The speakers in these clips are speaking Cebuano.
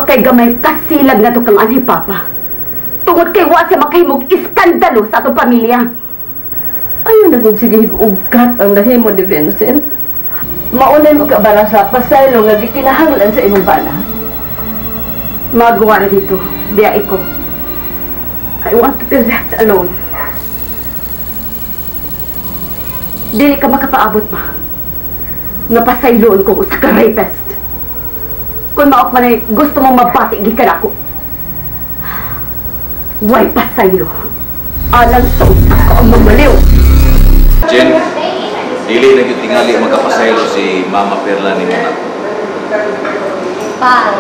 kay gamay kasilag na to kang anhi, Papa. Tungod kay wa siya makahimog iskandalo sa atong pamilya. Ayaw na kung sige ugat ang nahimo ni Vincent. Maunay mo ka bara sa pasaylo nga gikinahanglan sa imong bana. Magawa na dito, biya ko. I want to be left alone. Dili ka makapaabot pa. Nga pasayloon kong usa ka rapist. Kung maok man ay gusto mong mabati gikan ako. Way pasaylo. Alang sa usa ka ang mamaliw. Jen, dili na gyud tingali magkapasaylo si Mama Perla ni mo. Pa,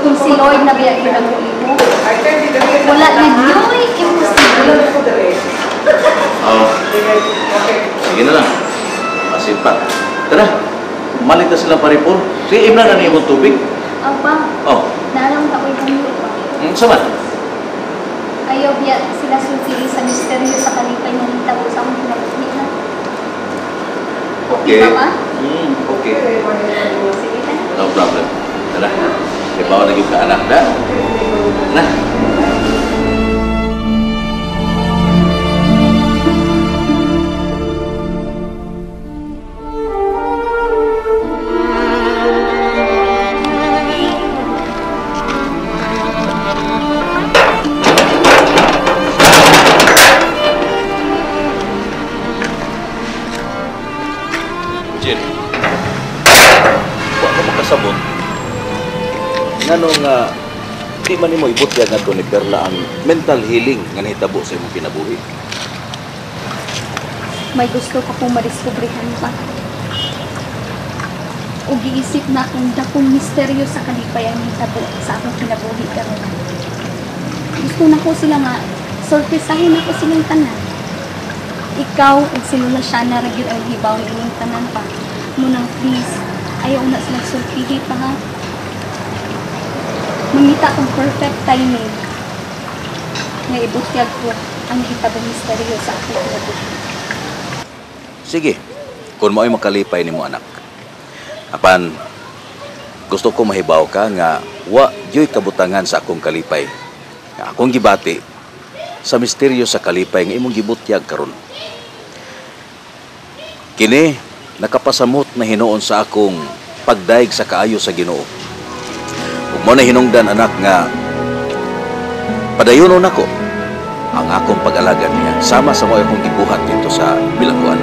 kung si Lloyd na biya ang imo, wala na gyud imposible. Oo. Sige na lang. Pasipa. Tara, malit na sila paripon. Sige, imna na ni imong tubig. Aw pa, Oh, naalam ta ko'y hangyo pa. Sama. Ayaw biya sila sulti sa misteryo sa kalipay ng hitabo sa akong kinabuhi na. Okay. Di ba, pa? Okay. Sige na. No problem. Tara. Ibaw na gyud ka anak na. Na. Jen, wa ka makasabot. Ngano nga di man nimo ibutyag ngadto ni Perla ang mental healing nga nahitabo sa imong kinabuhi? May gusto ko kong madiskubrihan pa. O giisip na akong dakong misteryo sa kalipay ang nahitabo sa akong kinabuhi karon. Gusto na ko sila nga sorpresahin ako silang tanan. Ikaw ug si Lola Shana ra gyud ang hibaw ining tanan pa. Munang please, ayaw na silang sultihi pa ha. Mangita kong perfect timing nga ibutyag ko ang hitabong misteryo sa akong kinabuhi. Sige, kung mao'y makalipay nimo anak. Apan, gusto ko mahibaw ka nga wa gyuy kabutangan sa akong kalipay. Nga akong gibati sa misteryo sa kalipay nga imong gibutyag karon. Kini nakapasamot na hinuon sa akong pagdaig sa kaayo sa Ginoo. Ug mo na hinungdan anak nga padayonon nako ang akong pag-alagad niya sama sa mga akong gibuhat dito sa bilangguan.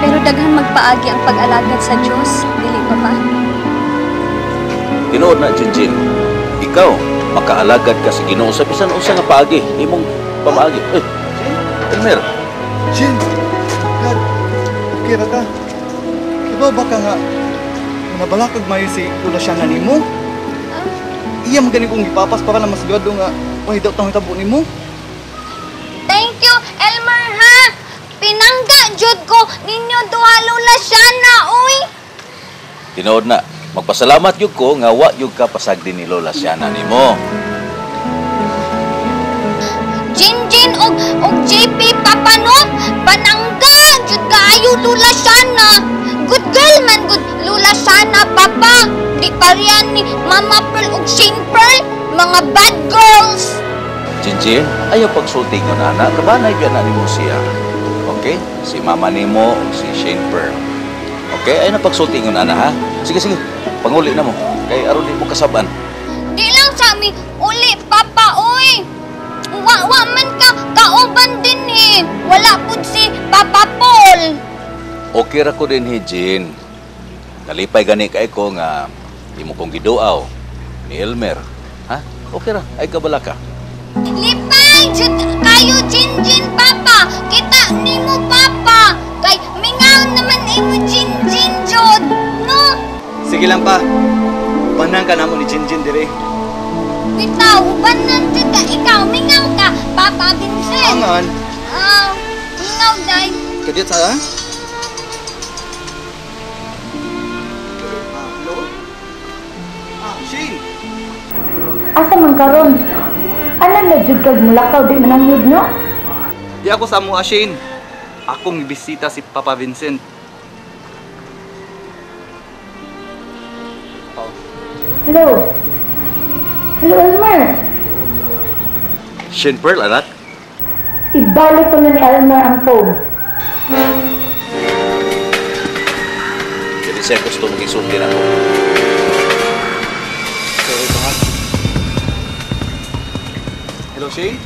Pero daghan magpaagi ang pag-alagad sa Dios, dili pa ba? Tinuod na, Jinjin. Ikaw makaalagad ka sa Ginoo sa bisan unsa nga paagi imong pamaagi. Elmer. Jin, God, okay ra ka? Iba ba ka nga nabalakag mayo si Lola Shana nimo? Iya man gani kong gipapas para na masigurado nga way daw tang hitabo nimo. Thank you, Elmer ha. Pinangga jud ko ninyo duha Lola Shana, uy. Tinuod na. Magpasalamat gyud ko nga wa gyud ka pasagdi ni Lola Shana nimo. Jinjin og JP Papa no, panangga jud kaayo Lola Shana. Good girl man good Lola Shana Papa. Di parehan ni Mama Pearl og Shane Pearl, mga bad girls. Jinjin, ayaw pagsulti ko na anak, kabanay biya na nimo siya. Okay? Si mama nimo og si Shane Pearl. Okay, ayaw na pagsulti ko na anak ha. Sige sige, panguli na mo kay aron di mo kasaban. Di lang sa mi uli Papa oy. Wa man ka kauban din eh. Wala pud si Papa Paul. Okay ra ko din hi Jin. Nalipay gani kay ko nga imo kong giduaw ni Elmer. Ha? Okay ra, ay kabala ka. Lipay jud kayo Jinjin Papa. Kita nimo Papa. Kay mingaw naman imo Jinjin jud. No? Sige lang pa. Ubanan ka namo ni Jinjin dire. Bitaw, ubanan jud ka ikaw, mingaw ka Papa Vincent. Angan. Mingaw day. Kadiyot sa ha? Hello? Shane. Asa man karon? Ana na jud kag mulakaw di mananghid no? Di ako sa amoa, Shane. Akong ibisita si Papa Vincent. Oh. Hello? Hello, Elmer. Shane Pearl, anak. Ibalik ko na ni Elmer ang phone. Dili siya gusto magisulti na ako. Sorry pa ha. Hello, Shane?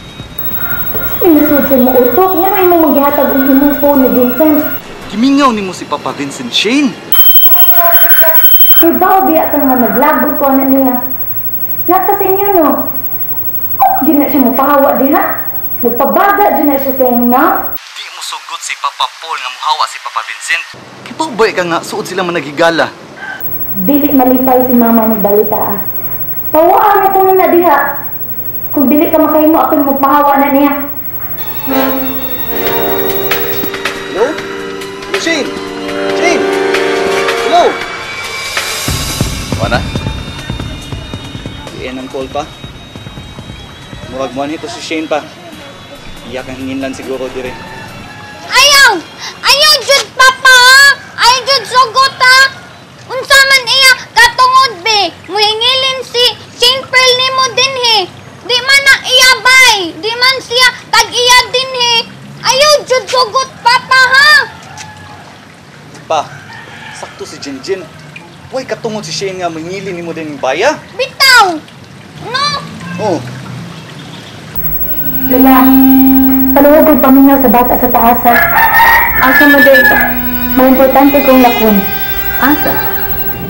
Minasud sa imong utok. Nga na imong maghihatag ang imong phone ni Vincent. Gimingaw nimo si Papa Vincent, Shane. Kay bao biya ka nga naglagot ko na niya. Naka sa inyo, no? Oh, yun na siya mapahawa diha. Nagpabaga dyan na siya sa inyo, no? Di mo sugot si Papa Paul nga muhawa si Papa Vincent. Kay ba ka nga suod sila managhigala? Dili malipay si mama ni balita, ah. Pawaan na ko na diha. Kung dili ka makahimo, ako magpahawa na niya. Hello? Hello, Shane? Shane? Hello? Wala? Iyan ang call pa. Murag mo nito si Shane pa. Iyak ang hinginlan siguro dire. Ayaw! Ayaw jud papa! Ayaw jud sugot ha! Unsa man iya katungod be, muhingilin si Shane Pearl nimo dinhi. Di man na iya bay, di man siya tag-iya dinhi. Ayaw jud sugot papa ha! Pa, sakto si Jinjin. Way katungod si Shane nga mangilin nimo din baya? Bitaw! No! Oh. Lola, paluwag kong paminaw sa bata sa taas, ha? Asa mo dito? May importante kong lakon. Asa?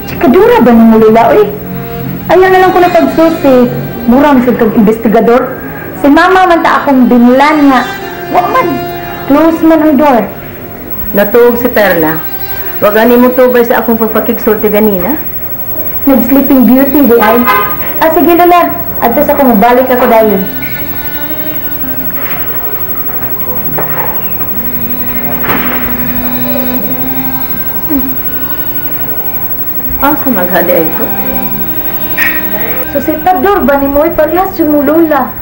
Tsikadura ba nung Lola, uy? Ayaw na lang ko na pagsusi. Mura man kag investigador. Si mama man ta akong binlan nga. Wa man. Close man ang door. Natuog si Perla. Wag ani mo tubay sa akong pagpakigsulti ganina. Nag-sleeping beauty di ay. Ah, sige Lola. Adto sa kung balik ako dayon. Asa maghali ay ito? So si Tador ba ni Moy parehas yung mo Lola?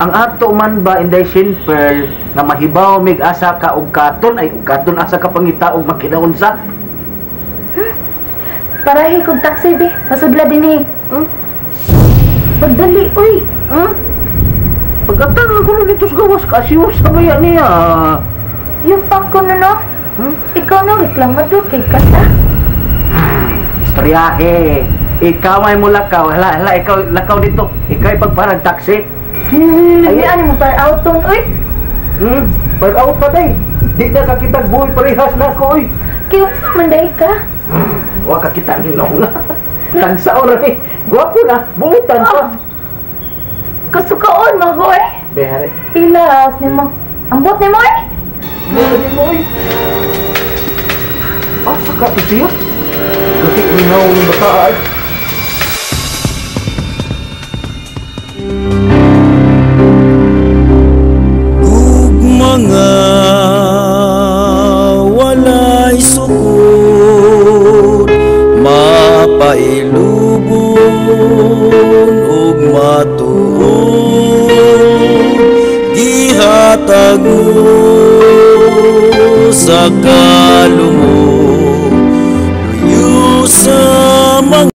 Ang ato man ba Inday Shane Pearl nga mahibaw mig asa ka og katon ay og katon asa ka pangita og makinaunsa? Parahi kog taxi be, pasudla dinhi. Pagdali oy. Pag-atang lang ko dito sa gawas kasiyos sa baya niya. Yung pa ko no no. Ikaw no reklamador kay kasa. Istoryahe. Ikaw ay mo lakaw. Hala, hala, ikaw lakaw dito. Ikaw ay pagparag taxi. Ay, ano mo par auton oy? Par out pa day. Di na ka kitag buhay parehas na ko oy. Kaya unsa man day ka? Wa ka kita ninaw na. Tagsaon ra ni. Gwapo na, buutan pa. Kasukaon man ko eh. Behare. Pilas nimo. Ambot nimo eh. Buutan nimo oy. Asa ka to siya? Gati ninaw ng bata ay. Mga walay sukod, mapailubon ug matuod, gihatag mo sa kalumod.